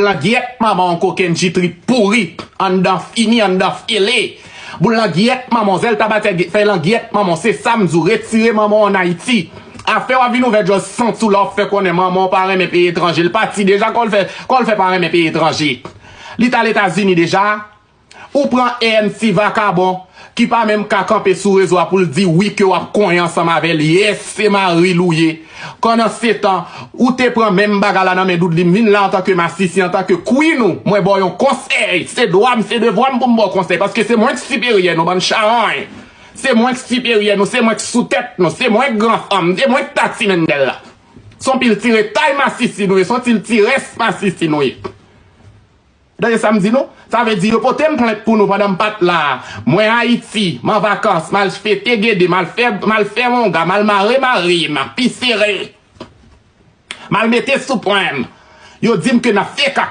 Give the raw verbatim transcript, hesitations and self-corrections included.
Langyèt manman w kokenn jitri pouri anndan fini anndan fele. Boul langyèt manman w zèl tabatè fè langyèt manman w se sa m di w retire manman w ann Ayiti. Afè w ap vin ouvè djòz santi w la w ap fè konnen manman w pa renmen peyi etranje l pati deja kò l fè kò l fè pa renmen peyi etranje. Li t al Etazini deja. Ou pran N C vakabon ki pa menm ka kanpe sou rezo a pou l di wi ke w ap konyen ansanm avè l, yes se mari l ou ye. Pandansetan, ou te pran menm bagay la nan men Doudli, m vin la antanke masisi, antanke queen ou, mwen ba w yon konsèy, se dwa m, se devwa m pou m ba w konsèy, paske se mwen k siperyè nou bann chawony. Se mwen k siperyè nou, se mwen k sou tèt nou, se mwen k gran fanm, se mwen k tati Mendèl la. Se yon pil ti retay masisi nou ye, se yon pil ti rès masisi nou ye. Tande sa m di nou, sa vle di yo pote m plent pou nou pandan m pa t la. Mwen Ayiti, m an vakans, m al fete gede, m al fè m al fè wonga, m al mare mari m pi sere. M al mete sou pwen m. Yo di m ke n ap fè kaka.